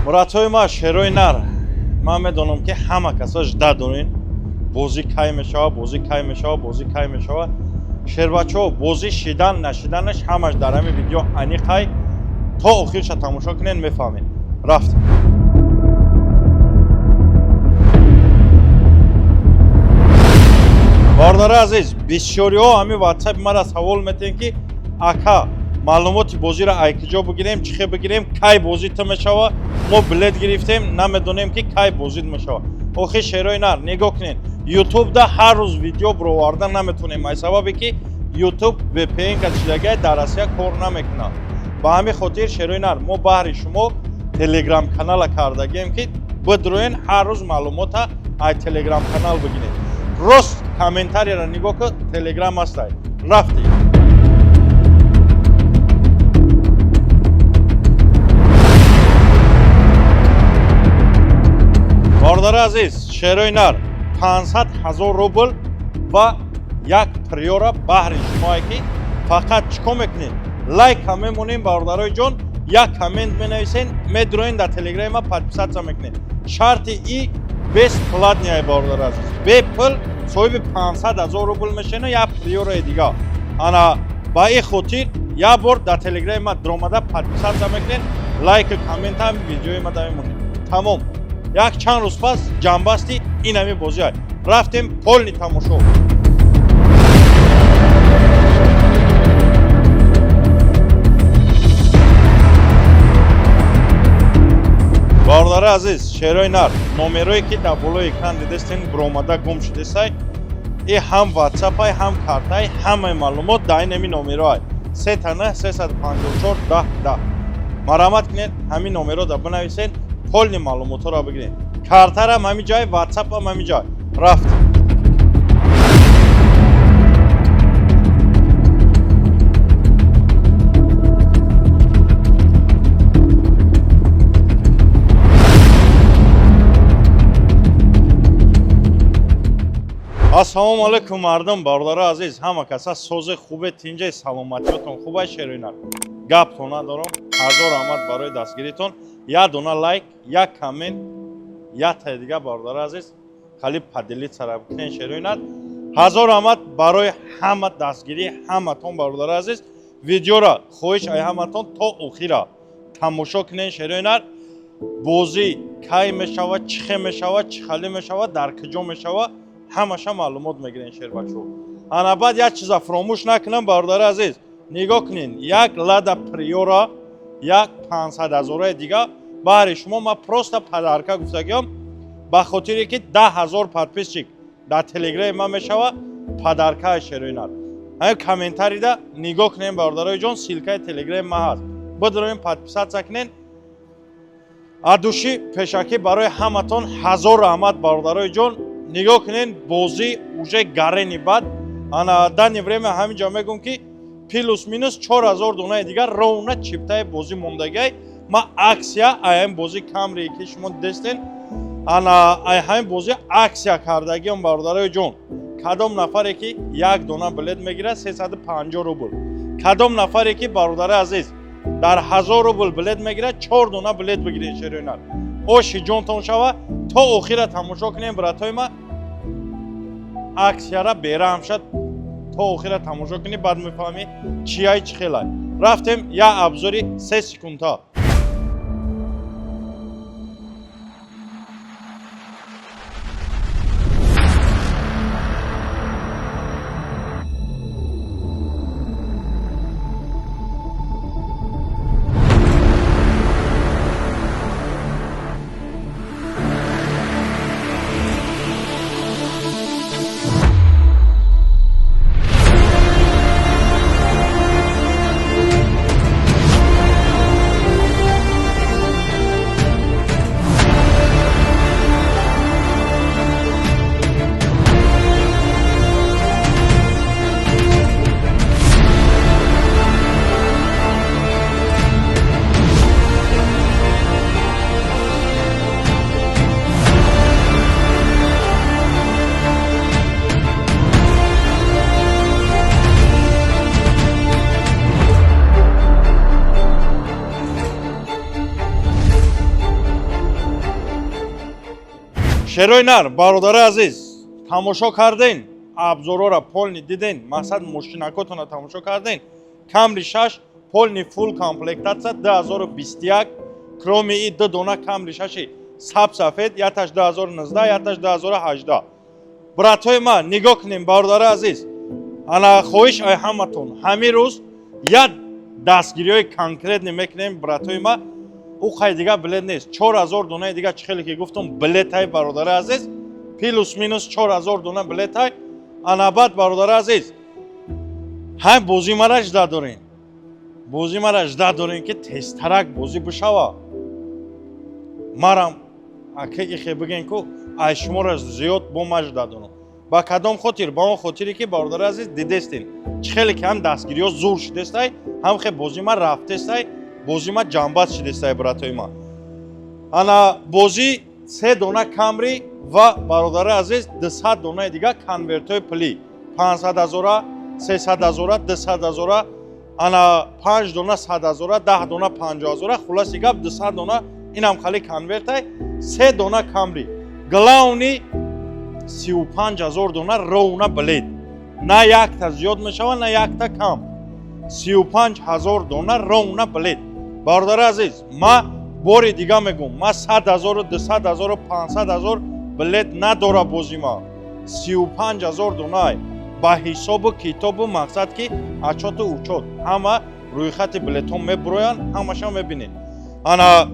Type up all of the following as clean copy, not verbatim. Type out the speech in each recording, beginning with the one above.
Братои ма, шерои нар, ман медонам, ки ҳама касо жда дорин: бозӣ кай мешава, бозӣ кай мешава, бозӣ кай мешава. Шербачаҳо, бозӣ шидан нашиданаш ҳамаш дар ҳамин видео аниқай. То охирша тамошо кунед, мефаҳмед. Рафтем. Бародари азиз, бисёриҳо ҳамин ватсапи мара савол метиҳанд, ки ака, маълумоти бозиро ай куҷо бигирем, чӣ хел бигирем, кай бозӣ та мешава, мо билет гирифтем, намедонем, ки кай бозид мешава. Охи, шерои нар, нигоҳ кунед, ютубда ҳар рӯз видео бироварда наметонем, ай сабабе ки ютуб VPN кашидагай, дар Россия кор намекунад. Ба ҳамин хотир, шерои нар, мо баҳри шумо телеграм канала кардагием, ки бидроен, ҳар рӯз маълумота ай телеграм канал бигиред. Рост комментарияро нигоҳ кун, телеграм ҳастай. Рафтем. Бародари азиз, шерои нар, 500 ҳазор рубл ва як приора баҳри шумое, ки фақат чӣ кор мекунед? Лайка мемонем, бародарои ҷон, як коммент менависен, медроен, дар телеграма подписаться мекунед. Шарти и бесплатный, бародари азиз, бепул соҳиби 500 ҳазор рубл мешена, як приораи дига. Ана ба ин хотир як бор дар телеграма дромада подписаться мекунед, лайку комментам видеои ма да мемонед. Тамом. Як чанд рӯз пас ҷамъбасти ин ҳамин бозиай. Рафтем, полный тамошо. Бародари азиз, шерои нар, номерое ки дар болои экран дидестен, биромада гум шудесай, и ҳам ватсапай, ҳам картай, ҳамаи маълумот дар ин ҳамин номероай: 3 9 354 10 10. Марҳамат кунед, ҳамин номеро да бинависед, полный маълумотҳоро бигиред. Картарам ҳамин ҷай, ватсапам ҳамин ҷай. Рафт. Ассалому алайкум, мардум, бародари азиз, ҳама каса созе, хубе, тинҷаи, саломатиётон хубай. Шерои нар, гаптон надорам, ҳазор раҳмат барои дастгиритон. Як дона лайк, як коммент, як таи дига, бародари азиз, хали поделиться бикунен. Шерои нар, ҳазор раҳмат барои ҳама дастгирии ҳаматон. Бародари азиз, видеора хоҳиш ай ҳаматон, то охира тамошо кунен. Шерои нар, бозӣ кай мешава, чӣ хел мешава, чӣ хали мешава, дар куҷо мешава, ҳамаша маълумот мегирен, шербачо. Ана баъд як чиза фуромӯш накунам, бародари азиз, нигоҳ кунен: як лада приора, як 500 ҳазораи дига баҳри шумо ман просто подарка гуфтагиём, ба хотире ки 10 000 подписчик дар телеграми ман мешава, подаркаи шерои нар. Ҳамин комментарийда нигоҳ кунем, бародарои ҷон, ссылкаи телеграми ман ҳаст, бидроем, подписаться кунен. От души пешакӣ барои ҳаматон ҳазор раҳмат, бародарои ҷон. Нигоҳ кунен, бозӣ уже гарени бад. Ана данный время ҳамин ҷо мегӯм, ки плюс минус 4000 донаи дигар ровно чиптаи бозӣ мондагиай. Ма акция ай ҳамин бозӣ камре, ки шумо дидестен, ана ай ҳамин бозӣ акция кардагиам, бародарои ҷон. Кадом нафаре ки як дона билет мегирад, 350 рубл. Кадом нафаре ки, бародари азиз, дар 1000 рубл билет мегирад, чор дона билет бигиред. Шерои нар, оши ҷонтон шава, то охира тамошо кунем, братои ма. Акцияра бераҳм шад, то охира тамошо кунӣ, баъд мефаҳмӣ чияй, чӣ хелай. Рафтем, як обзори 3 секунда. Шерои нар, бародари азиз, тамошо карден, обзорора полный диден, мақсад, мошинакотона тамошо карден. Камри 6, полный фулл комплектация, 2021. Кроме и ду дона Камри 6 сабсафед, яташ 2019, яташ 2018. Братҳои ман, нигоҳ кунем, бародари азиз. Ана, хоҳиш ай ҳаматон, ҳамин рӯз як дастгириҳои конкретный мекунем, братҳои ман. Ӯ қай дига билет нест, 4000 донаи дига, чӣ хеле ки гуфтум, билетай, бародари азиз, плюс минус 4000 дона билетай. Ана, баъд, бародари азиз, ҳам бозӣ мара жда дорем, бозӣ мара жда дорем, ки тезтарак бозӣ бишава. Марам ака ихе бигем ку, ай шуморо зиёд бо ма жда дорам. Ба кадом хотир? Ба он хотире ки, бародари азиз, дидестен, чӣ хеле ки ҳам дастгириҳо зур шудестай, ҳам хе бозӣ ма рафтестай, бозӣ ма ҷамбаст шудестай, братои ман. Ана, бозӣ се дона Камри ва, бародари азиз, 200 донаи дига конвертҳои пулӣ, 500 ҳазора, 300 ҳазора, 200 ҳазора, ана, панҷ дона 100 ҳазора, 10 дона 50 ҳазора. Хулоси гап, 200 дона инам хали конвертай, се дона Камри, главный, 35 000 дона ровно билет, на якта зиёд мешавад, на якта кам, 35 000 дона ровно билет. Бародари азиз, ма бори дига мегӯм, ма 100 ҳазору 200 ҳазору 500 000 билет надора. Бози ма 35 000 донай, ба ҳисобу китобу, мақсад, ки отчёту учёт, ҳама рӯйхати билетҳо мебуроянд, ҳамаша мебинед. Ана,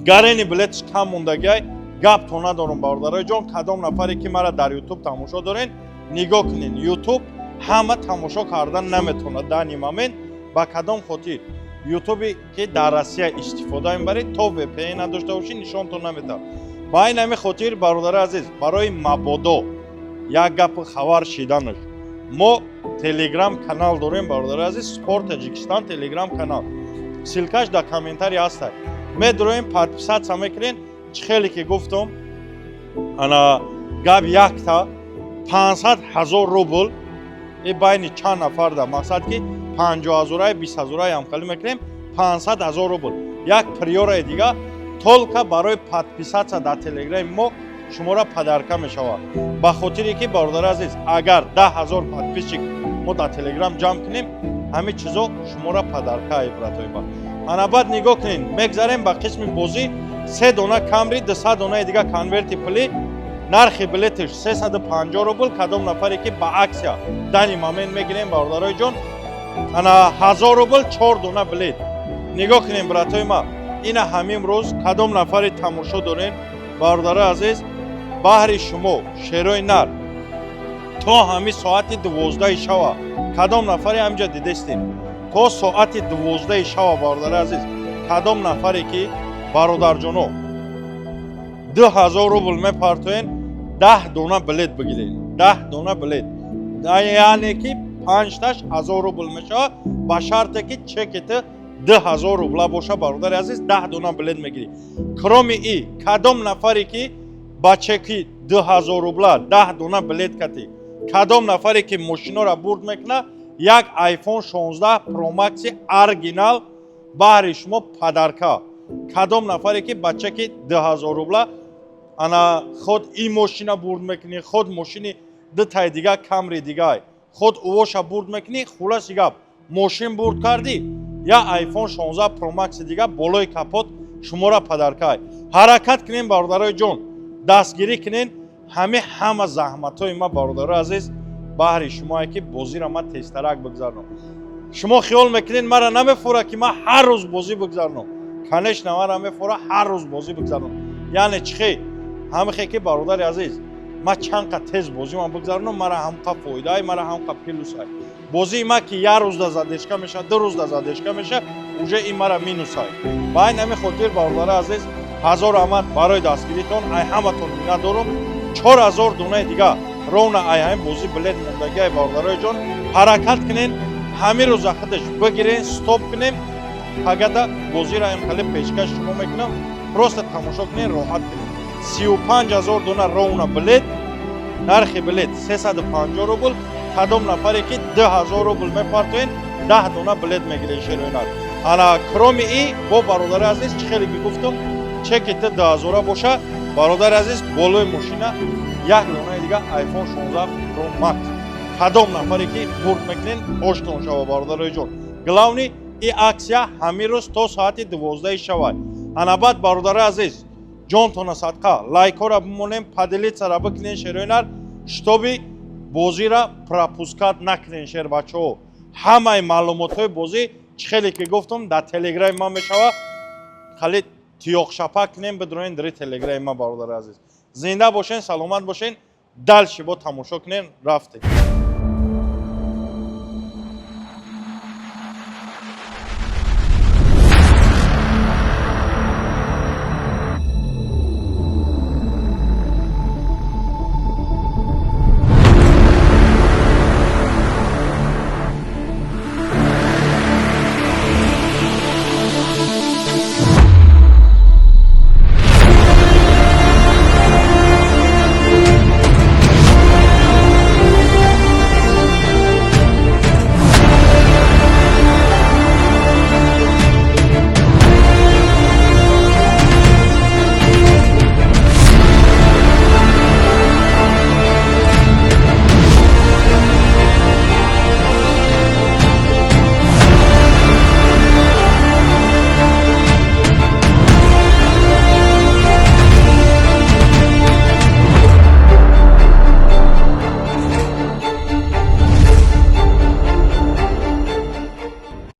гарени билетш кам мондагиай, гап то надорум, бародарои ҷон. Кадом нафаре ки мара дар Ютуб тамошо дорен, нигоҳ кунед, Ютуб ҳама тамошо кардан наметавонад данный момент. Ба кадом хотир? Ютубе ки дар Россия истифода мебаред, то VPN надошта бошӣ, нишонтон наметавад. Ба ин ҳамин хотир, бародари азиз, барои мабодо як гапи хабар шиданаш, мо Телеграм канал дорем, бародари азиз, Спорт Таҷикистон Телеграм канал, ссылкаш дар комментарий ҳастад. Медроем, подписаться мекунем. Чӣ хеле ки гуфтум, ана, гап якта 500 ҳазор рубл и байни чанд нафар да, мақсад, ки 50 ҳазораи, 20 ҳазораи ҳамхалӣ мекунем, 500 ҳазор рубл, як Приораи дига, только барои подписаться дар Телеграми мо шуморо подарка мешавад. Ба хотире ки, бародари азиз, агар 10 000 подписчик мо дар Телеграм ҷамъ кунем, ҳамин чизо шуморо подарка, братои ба. Ана, баъд нигоҳ кунем, мегзарем ба қисми бозӣ. Се дона Камри, 200 донаи дига конверти пулӣ, нархи билетиш 350 рубл. Кадом нафаре ки ба акция данный момент мегирем, бародарои ҷон, ана, 1000 рубл чор дона билет. Нигоҳ кунем, братои ма, ина, ҳамин рӯз кадом нафаре тамошо дорем, бародарои азиз, баҳри шумо, шерои нар, то ҳамин соати 12-и шава, кадом нафаре ҳаминҷа дидестем, то соати 12-и шава, бародари азиз, кадом нафаре ки, бародарҷоно, 2000 рубл мепартоен, 10 дона билет бигиред, 10 дона билет, яъне ки панҷташ 1000 рубл мешавад, ба шарте ки чекети 2000 рубла боша. Бародари азиз, 10 дона билет мегирӣ. Кроме и, кадом нафаре ки ба чеки 2000 рубла 10 дона билет катӣ, кадом нафаре ки мошиноро бурд мекунад, як iPhone 16 Pro Max оригинал баҳри шумо подарка. Кадом нафаре ки ба чеки 2000 рубла, ана, худ ин мошина бурд мекунӣ, худ мошини дутаи дига, Камри дигай, худ увоша бурд мекунӣ. Хулоси гап, мошин бурд кардӣ, я iPhone 16 Pro Max дига болои капот шуморо подаркай. Ҳаракат кунем, бародарои ҷон, дастгирӣ кунен. Ҳами ҳама заҳматҳои ма, бародарои азиз, баҳри шумое ки бозиро ман тезтарак бигзаронам. Шумо хиёл мекунед, мара намефура ки ман ҳар рӯз бозӣ бигзаронам? Конечно, мара мефура ҳар рӯз бозӣ бигзаронам. Яъне чӣ хел? Ҳамихе ки, бародари азиз, ман чанд қа тез бозима бигзаронам, мара ҳамқа фоидаи, мара ҳамқа плюсай. Бозии ма ки як рӯзда задержка мешавад, 2 рӯзда задержка мешавад, уже ин мара минусай. Ба ин ҳамин хотир, бародари азиз, ҳазор раҳмат барои дастгиритон, ай ҳаматон миннат дорум. 4000 донаи дига ровно ай ҳамин бозӣ билет мондагиай. Бародарои ҷон, ҳаракат кунен, ҳамин рӯза худаш бигирен, стоп кунем. Пагада бозиро имхеле пешкаш шумо мекунам, просто тамошо кунен, роҳат кунем. 35 000 дона ровно билет, нархи билет 350 рубл. Кадом нафаре ки 2000 рубл мепартоен, 10 дона билет мегирен, шерои нар. Ана, кроме и бо, бародари азиз, чӣ хеле ки гуфтум, чеки ту 2000 боша. Бародари азиз, болои мошина як донаи дига iPhone 16 Pro Max. Кадом нафаре ки бурд мекунен, оштон шава, бародарои ҷон. Главный, и акция ҳамин рӯз то соати 12 шавад. Ана баъд, бародари азиз, ҷонтона садқа, лайкҳоро бимонем, поделиться ра бикунен, шероинар, чтобы бозиро пропускать накунен, шербачаҳо. Ҳамаи маълумотҳои бозӣ, чӣ хеле ки гуфтум, дар Телеграми ман мешава. Хали тиёқшапа кунем, бидроен дари Телеграми ман. Бародари азиз, зинда бошен, саломат бошен. Дальше бо тамошо кунем. Рафтем.